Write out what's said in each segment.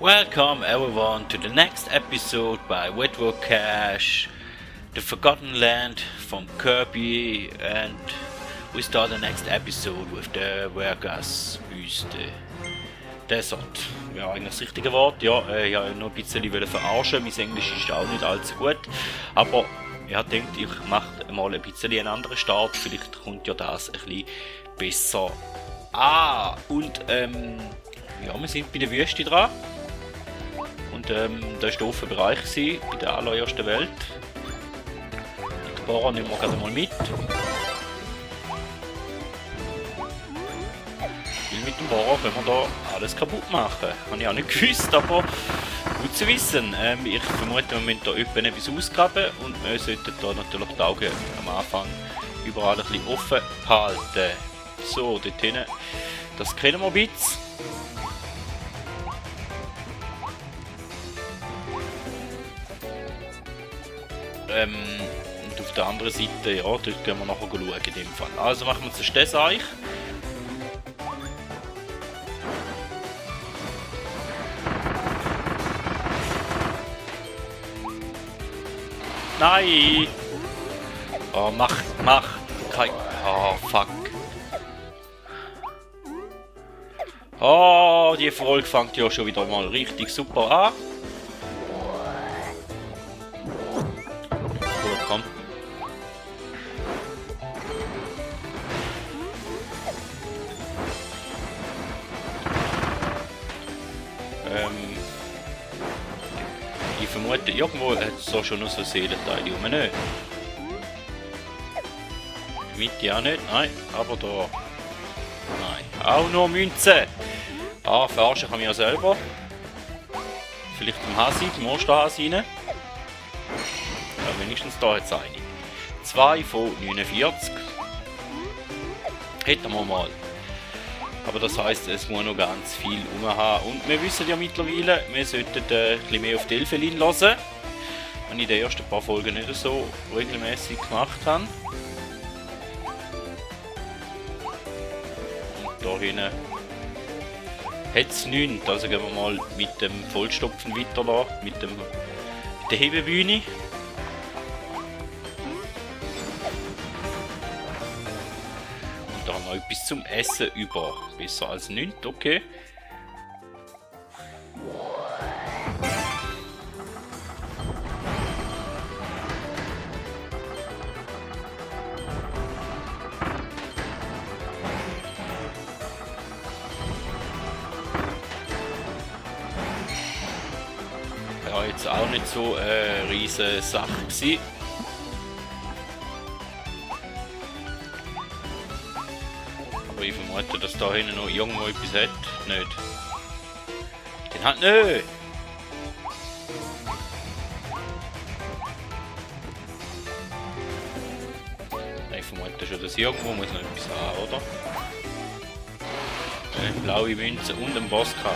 Welcome everyone to the next episode by Wetwood Cache, the Forgotten Land from Kirby, and we start the next episode with the Vergas Wüste. Desert. Ja, eigentlich das richtige Wort. Ja, ich wollte noch ein bisschen verarschen. Mein Englisch ist auch nicht allzu gut. Aber ich habe gedacht, ich mache mal ein bisschen einen anderen Start. Vielleicht kommt ja das ein bisschen besser. Und ja, wir sind bei der Wüste dran. Und da war der offene Bereich bei der allerersten Welt. Den Bohrer nehmen wir gerade mal mit. Weil mit dem Bohrer können wir da alles kaputt machen. Habe ich auch nicht gewusst, aber gut zu wissen. Ich vermute, wir müssen da etwas ausgraben und wir sollten da natürlich die Augen am Anfang überall ein bisschen offen halten. So, dort hinten, das kennen wir ein bisschen. Und auf der anderen Seite, ja, dort gehen wir nachher schauen in dem Fall. Also machen wir zuerst das Eich. Nein! Oh, mach! Kein... Oh, fuck! Oh, die Folge fängt ja schon wieder mal richtig super an. Komm. Ich vermute, irgendwo hat es da schon noch so Seelenteile rum, nicht? Mitte auch nicht, nein, aber da. Nein, auch nur Münzen! Verarschen kann ich ja selber. Vielleicht im Hasi, im Osterhasi rein. Ja, wenigstens da jetzt eine. 2 von 49. Hätten wir mal. Aber das heisst, es muss noch ganz viel haben. Und wir wissen ja mittlerweile, wir sollten ein bisschen mehr auf die Elfelin hören. Wenn ich in den ersten paar Folgen nicht so regelmäßig gemacht habe. Und da hinten hat es nichts. Also gehen wir mal mit dem Vollstopfen weiter da, mit der Hebebühne. Und da haben wir etwas zum Essen über. Besser als nichts, okay. Ja, jetzt auch nicht so eine riesige Sache gewesen. Aber ich vermute, dass da hinten noch irgendwo etwas hat. Nicht. Den hat nicht. Ich vermute schon, dass irgendwo muss noch etwas haben, oder? Eine blaue Münze und ein Bosskampf.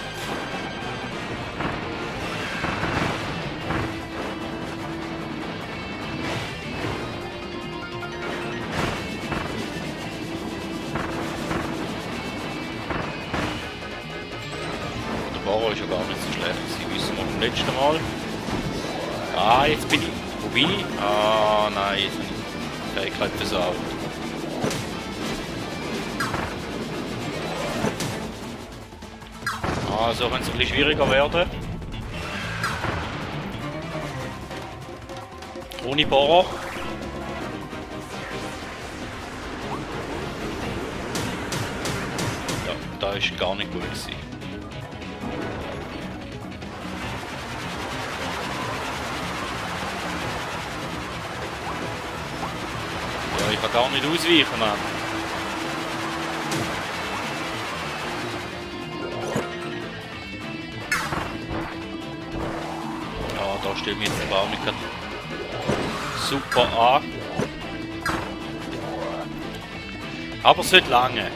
Bohrer ist ja gar nicht so schlecht, das wissen wir vom letzten Mal. Jetzt bin ich... Wo bin ich? Nein, jetzt bin ich die Fähigkeit versaut. So kann es ein bisschen schwieriger werden. Ohne Bohrer. Ja, da ist gar nicht gut gewesen. Ich kann gar nicht ausweichen, Mann. Ja, da stellen wir jetzt aber auch nicht super an. Aber es wird lange.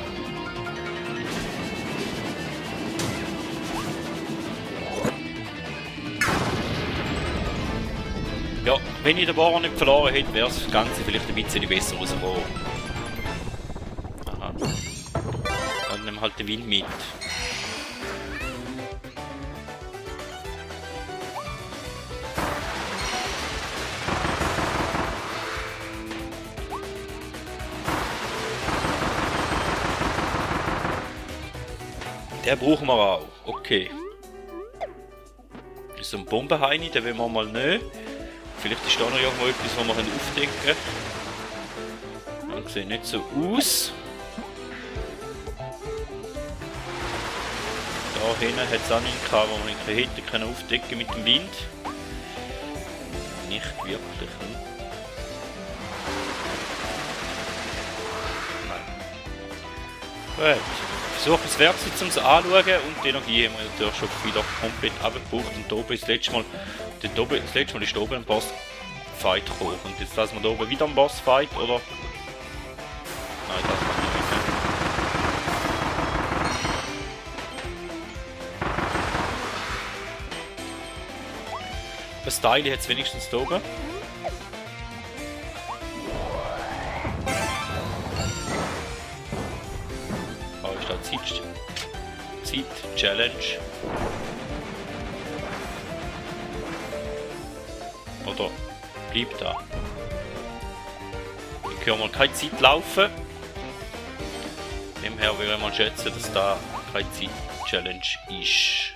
Ja, wenn ich den Bohrer nicht verloren hätte, wäre das Ganze vielleicht ein bisschen besser rausgekommen. Aha. Dann nehmen halt den Wind mit. Den brauchen wir auch. Okay. So ein Bombenheini, den will wir mal nehmen. Vielleicht ist da noch irgendwo etwas, was wir aufdecken können. Das sieht nicht so aus. Da hinten hat es auch nichts gehabt, wo wir nicht hätten aufdecken mit dem Wind. Nicht wirklich. Nein. Gut. Ich versuche das Werkzeug zum Anschauen und die Energie haben wir natürlich schon wieder komplett abgebraucht. Und da oben ist das letzte Mal ist da oben ein Bossfight gekommen. Und jetzt lassen wir da oben wieder einen Bossfight, oder? Nein, das kann ich nicht. Das Teil hat es wenigstens da oben. Zeit-Challenge. Oder bleibt da? Ich höre mal keine Zeit laufen. Demher würde ich mal schätzen, dass da keine Zeit-Challenge ist.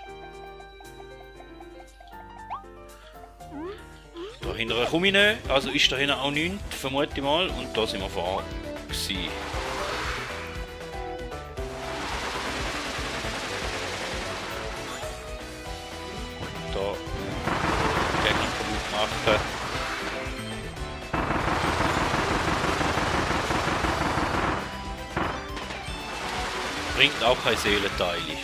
Da hinten komme ich nicht, also ist da hinten auch nichts, vermute ich mal. Und da sind wir vorher gewesen. Machen. Bringt auch keine Seelenteile.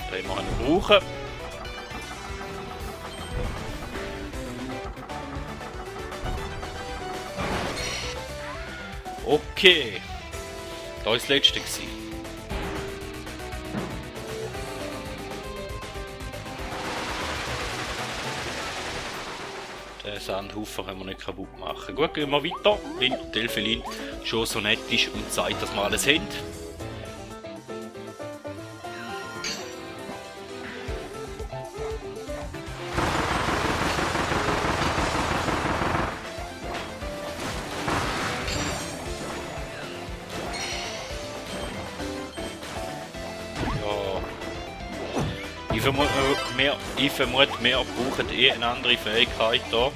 Den wir brauchen. Okay, da war das letzte. Den Sandhaufen können wir nicht kaputt machen. Gut, gehen wir weiter, weil Delphelin schon so nett ist und zeigt, dass wir alles haben. Ich vermute, wir brauchen eine andere Fähigkeit da.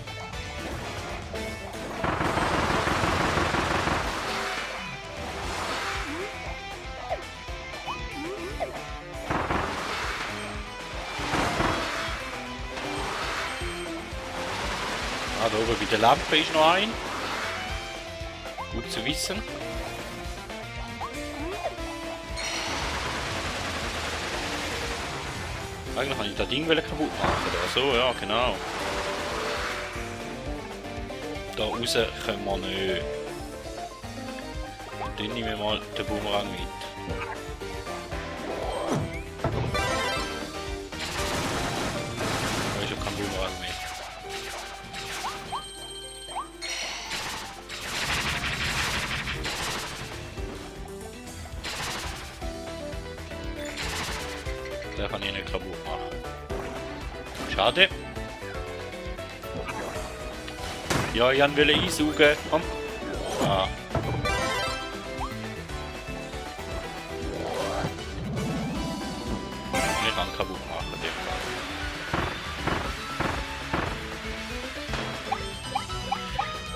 Da oben bei der Lampe ist noch ein. Gut zu wissen. Eigentlich kann ich das Ding kaputt machen. So, ja, genau. Da raus können wir nicht. Und dann nehmen wir mal den Boomerang mit. Da ist ja kein Boomerang mehr. Den kann ich nicht kaputt machen. Schade. Ja, ich wollte einsaugen. Komm. Ah. Ich kann kaputt machen.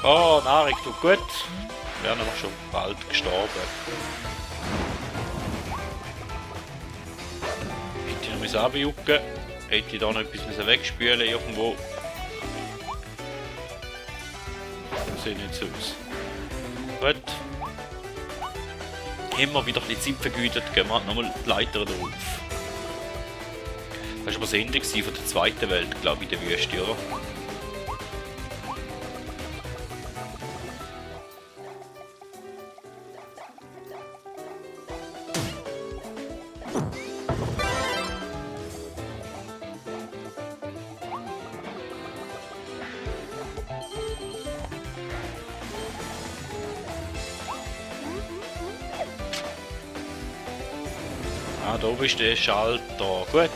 Oh, Nahrung tut gut. Wären wir schon bald gestorben. Abjucken. Hätte ich da noch etwas wegspülen irgendwo. Das sieht nicht so aus. Gut. Immer wieder ein bisschen Zeit vergütet, gehen wir nochmal die Leiter drauf. Das war aber das Ende von der zweiten Welt, glaube ich, in der Wüste, oder? Ah, da oben ist der Schalter. Gut.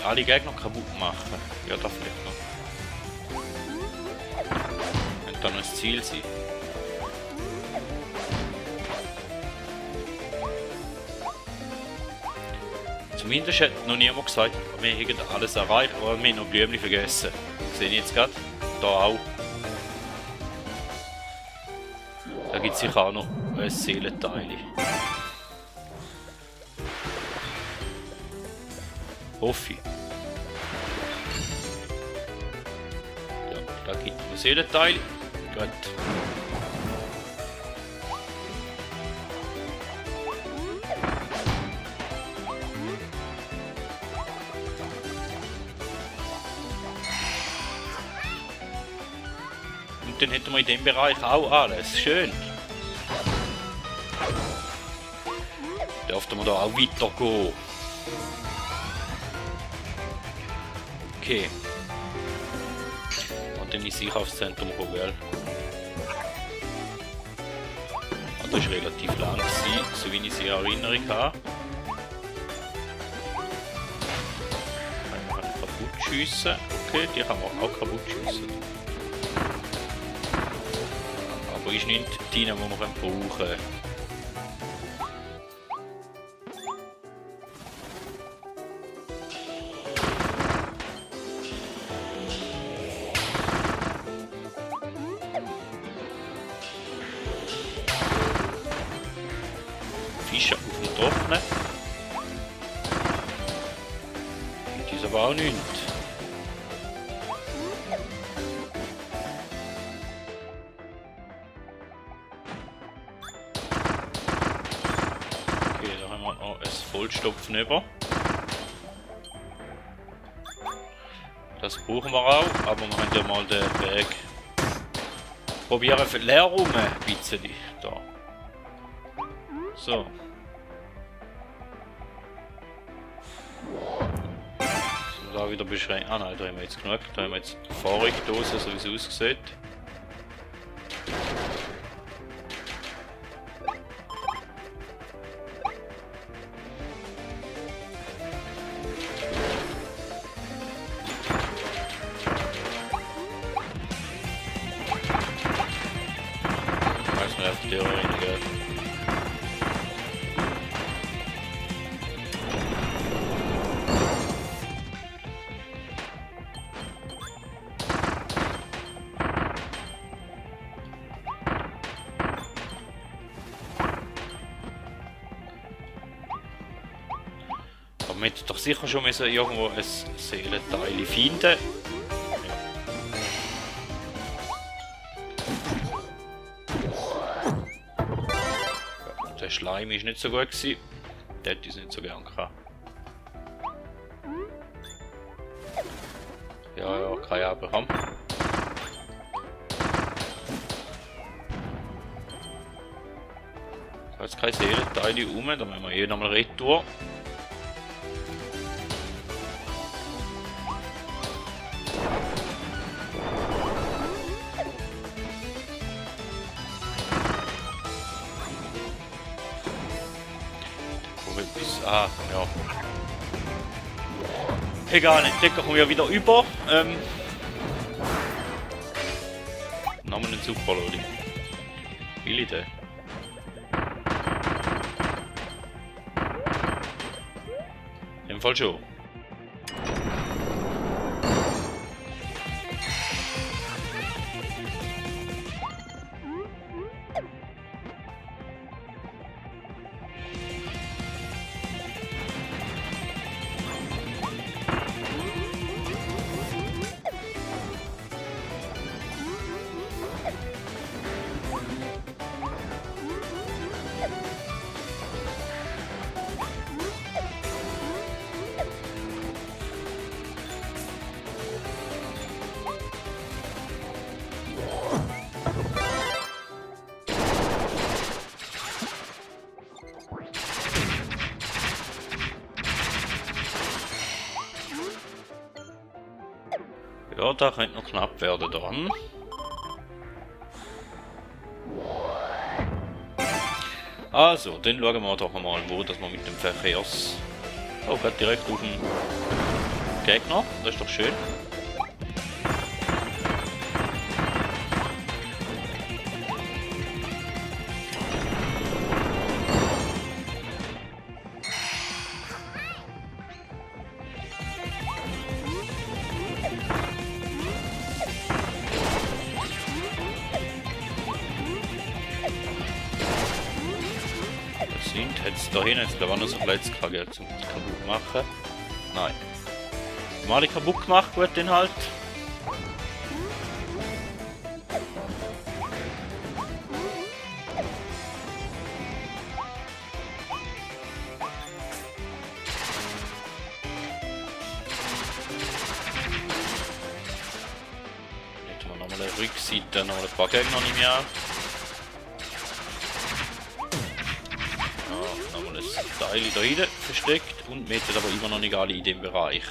Alle Gegner kaputt machen. Ja, das vielleicht noch. Könnte dann noch das Ziel sein. Zumindest hat noch niemand gesagt, wir hätten alles erreicht, aber wir haben noch Blümchen vergessen. Sehe ich jetzt gerade? Da auch. Da gibt es sicher auch noch ein Seelenteil. Hoffe ich. Da gibt es ein Seelenteil. Gut. Und dann hätten wir in dem Bereich auch alles. Schön. Dürften wir da auch weitergehen. Okay. Und dann ist ich aufs Zentrum gekommen, gell? Das ist relativ lang gewesen, so wie ich sie in Erinnerung habe. Kann ich kaputt schiessen. Okay, die kann man auch kaputt schiessen. Aber ist nicht die, die wir brauchen. Fische auf dem Trocknen. Das ist aber auch nichts. Okay, da haben wir noch ein Vollstopfen über. Das brauchen wir auch, aber wir haben ja mal den Weg. Probieren für leer rum ein bisschen. Da. So. Da wieder beschränkt. Ah nein, da haben wir jetzt genug. Da haben wir jetzt die Fahrrikdose, so wie es aussieht. Ich weiß nicht, ob die rein geht. Wir hätten doch sicher schon irgendwo ein Seelenteil finden. Ja. Der Schleim ist nicht so gut gewesen. Der hätte es nicht so gern gehabt. Ja, kein Aber haben. Da ist kein Seelenteil rum, da müssen wir eh nochmal retour. Ah, ja. Egal, den Decker kommen wir wieder über. Namen einen Super, Loli. Will ich den? In dem Fall schon. Ja, da könnte noch knapp werden dann. Also, dann schauen wir doch mal, wo das wir mit dem Verkehrs... Oh, geht direkt auf den Gegner, das ist doch schön. Jetzt da hin, jetzt glaube ich auch noch so ein kleines KG zum kaputt machen. Nein. Mal kaputt gemacht wird den halt. Jetzt haben wir nochmal eine Rückseite, nochmal ein paar Gegner nicht mehr. Nochmal ein Teil da hinten versteckt und wir hätten aber immer noch nicht alle in dem Bereich.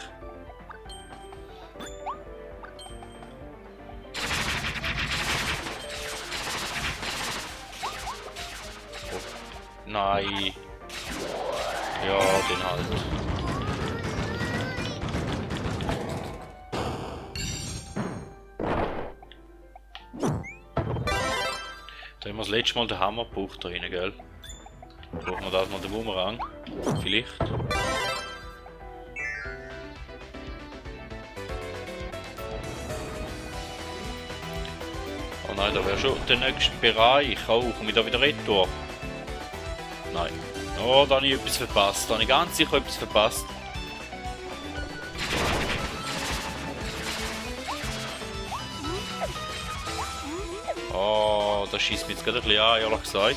Oh, nein. Ja, den halt. Da haben wir das letzte Mal den Hammer gebraucht da hinten, gell? Brauchen wir das mal den Bumerang? Vielleicht. Oh nein, da wäre schon der nächste Bereich. Oh, komme ich da wieder retour? Nein. Oh, da habe ich etwas verpasst. Da habe ich ganz sicher etwas verpasst. Oh, das schießt mich jetzt gerade ein bisschen an, ehrlich gesagt.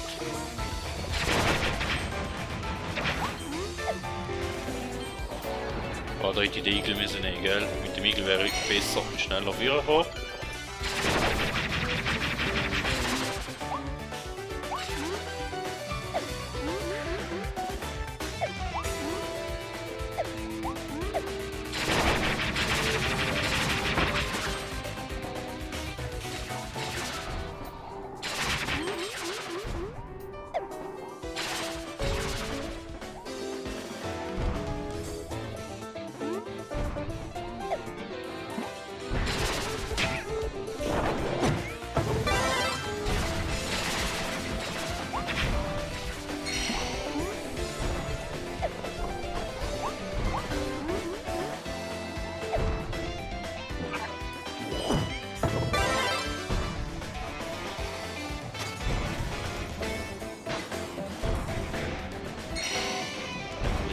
Oh, da hätte ich den Igel müssen nehmen, gell? Mit dem Igel wäre ich besser und schneller vorgekommen.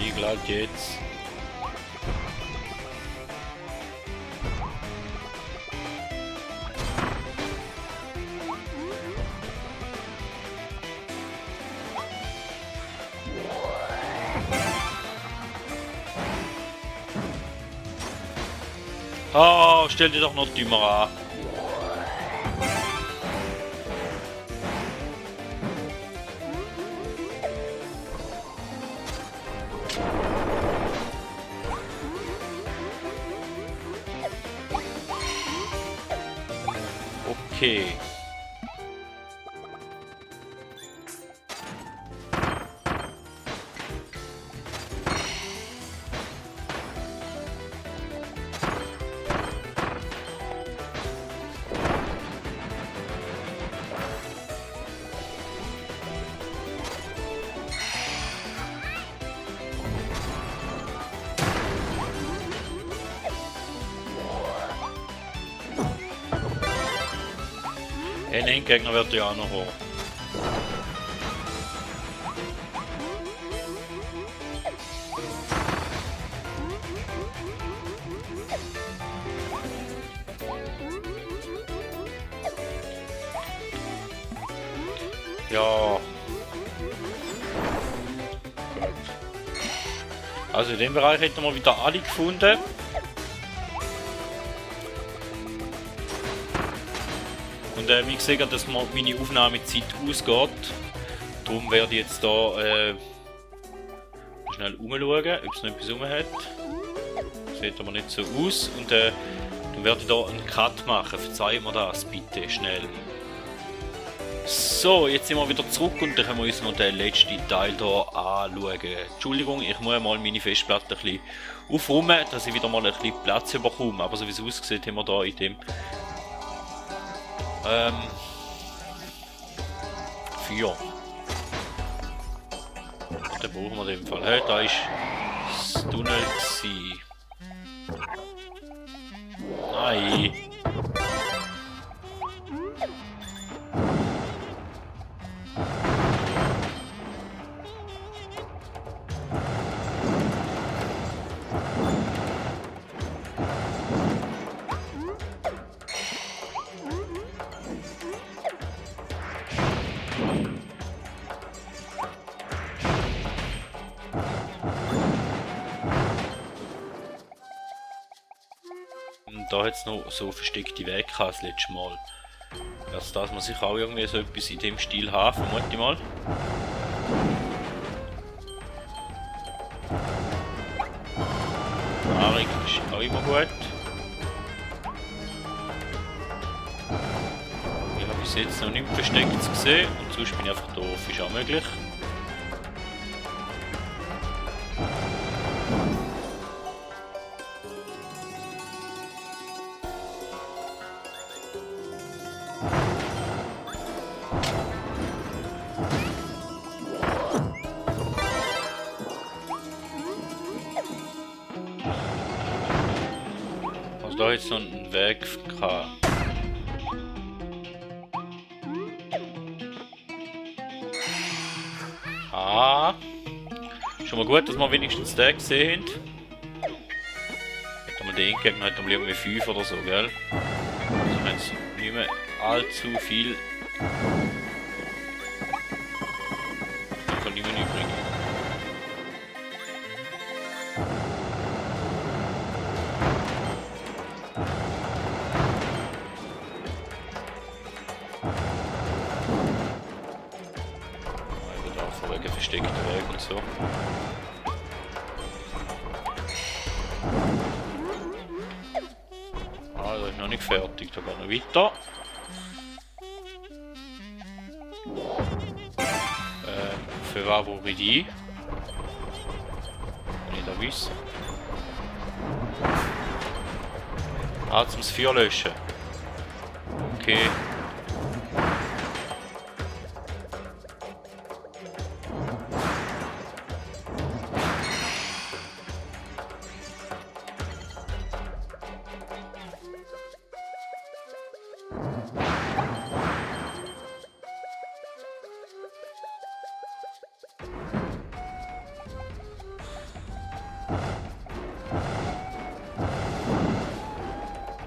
Igel halt jetzt. Oh, stell dir doch noch dümmer an. Okay. Ein Endgegner wird ja auch noch hoch. Ja. Gut. Also in dem Bereich hätten wir wieder alle gefunden. Und wie gesagt, dass meine Aufnahmezeit ausgeht. Darum werde ich jetzt hier schnell umschauen, ob es noch etwas rum hat. Sieht aber nicht so aus. Und Dann werde ich hier einen Cut machen. Verzeih mir das, bitte, schnell. So, jetzt sind wir wieder zurück und dann können wir uns noch den letzten Teil hier anschauen. Entschuldigung, ich muss mal meine Festplatte ein bisschen aufräumen, dass ich wieder mal ein bisschen Platz bekomme. Aber so wie es aussieht, haben wir hier in dem Feuer. Den brauchen wir in dem Fall. Hey, da ist das Tunnel gewesen. Nein. Da hat es noch so versteckte Wege gehabt, das letzte Mal. Also das muss ich auch irgendwie so etwas in dem Stil haben, vermute ich mal. Nahrung ist auch immer gut. Ich habe bis jetzt noch nicht versteckt gesehen und sonst bin ich einfach doof, ist auch möglich. Also da jetzt noch einen Weg gehabt. Ah. Schon mal gut, dass wir wenigstens den gesehen haben. Hätten wir den gegeben, hätten wir irgendwie 5 oder so, gell? Also haben sie nicht mehr allzu viel. Ich kann nicht mehr übrig. Versteckter Weg und so. Ah, da ist noch nicht fertig, da geht noch weiter. Für was brauche ich die? Wenn ich da weiß. Ah, zum Feuer löschen. Okay.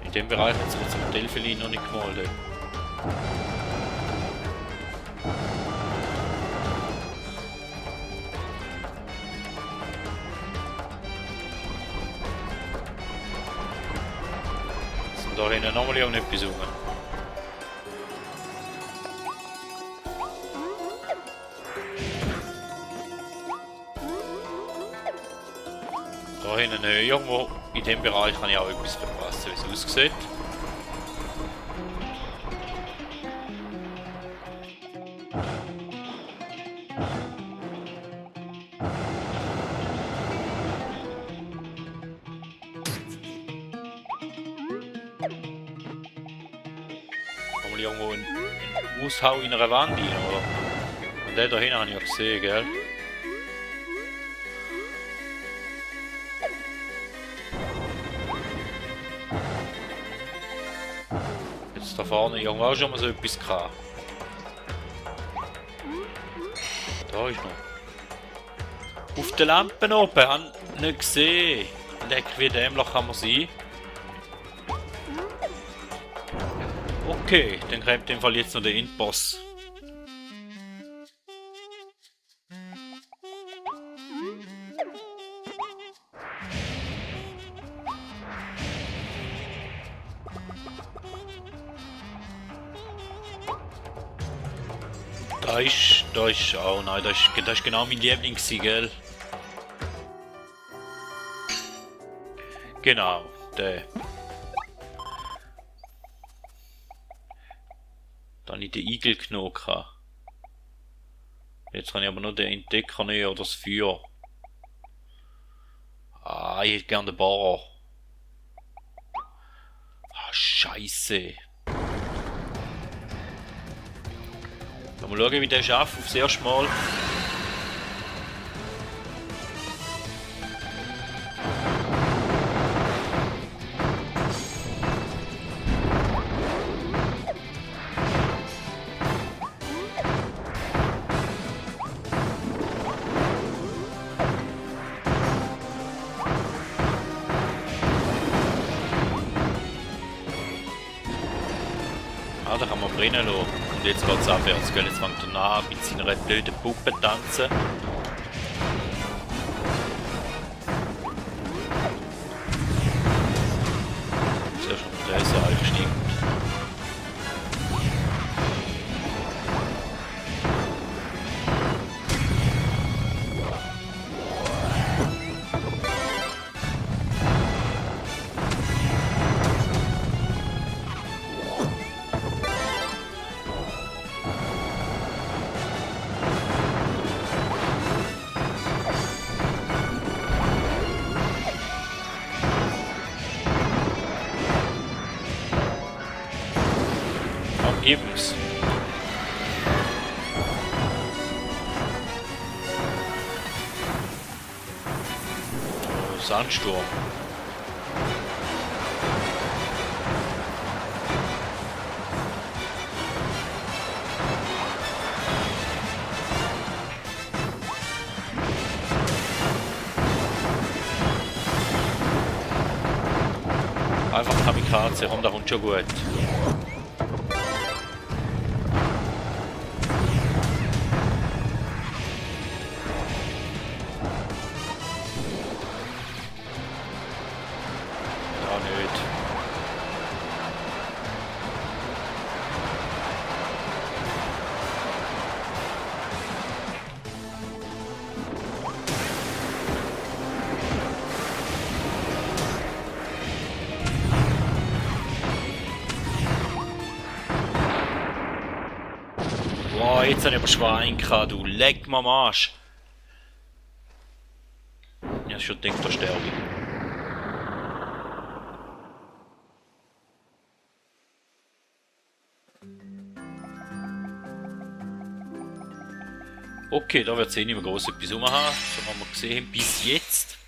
In dem Bereich hat sich jetzt ein Delphin noch nicht gemalt. Sind da hinten nochmal irgendetwas rum? Da hinten irgendwo in dem Bereich kann ich auch etwas verpassen, wie es aussieht. Kann man irgendwo einen Aushau in einer Wand rein, oder? Und den da hinten habe ich ja gesehen, gell? Da vorne irgendwo auch schon mal so etwas gehabt. Da ist noch. Auf den Lampen oben, habe ich nicht gesehen. Leck, wie dämlich kann man sein. Okay, dann kommt in dem Fall jetzt noch der Endboss. Da ist auch, nein, das ist genau mein Liebling gewesen, gell? Genau, der. habe ich den Igel genommen. Jetzt kann ich aber nur den Entdecker nehmen oder das Feuer. Ah, ich hätte gerne den Bohrer. Ah, Scheiße. Mal schauen, wie der schafft aufs erste Mal. Ah, da kann man brennen lassen. Und jetzt geht es abwärts, gell? Jetzt fängt er an mit seiner blöden Puppe zu tanzen. Zuerst noch der Seil stimmt. Eben's. Sandsturm. Einfach Kamikaze, komm, da kommt schon gut. Boah, jetzt habe ich aber Schwein gehabt, du leck mir am Arsch. Ja, schon denkt, da sterbe ich. Okay, da wird es eh nicht mehr groß etwas haben, so haben wir gesehen, bis jetzt.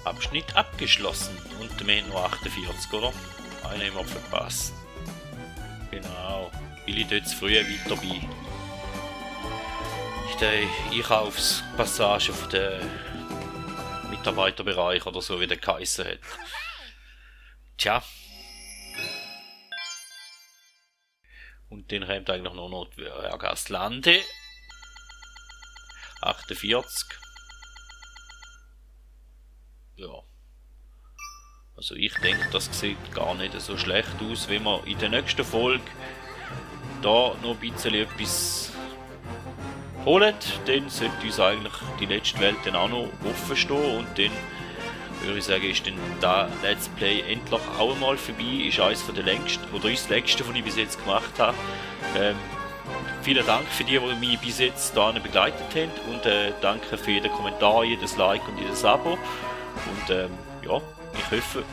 Abschnitt abgeschlossen. Und wir haben nur 48, oder? Einen haben wir verpasst. Genau. Weil ich dort zu früh weiter bin. In der Einkaufspassage von der Mitarbeiterbereich oder so, wie der geheissen hat. Tja. Und dann kommt eigentlich nur noch die Wergastlande. 48. Ja. Also ich denke, das sieht gar nicht so schlecht aus, wenn wir in der nächsten Folge da noch ein bisschen etwas holen. Dann sollte uns eigentlich die letzte Welt dann auch noch offen stehen und dann würde ich sagen, ist dann das Let's Play endlich auch einmal vorbei. Ist eines der längsten, oder das längste, was ich bis jetzt gemacht habe. Vielen Dank für die mich bis jetzt hierhin begleitet haben und danke für jeden Kommentar, jedes Like und jedes Abo. Und ja,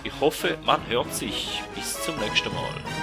ich hoffe, man hört sich. Bis zum nächsten Mal.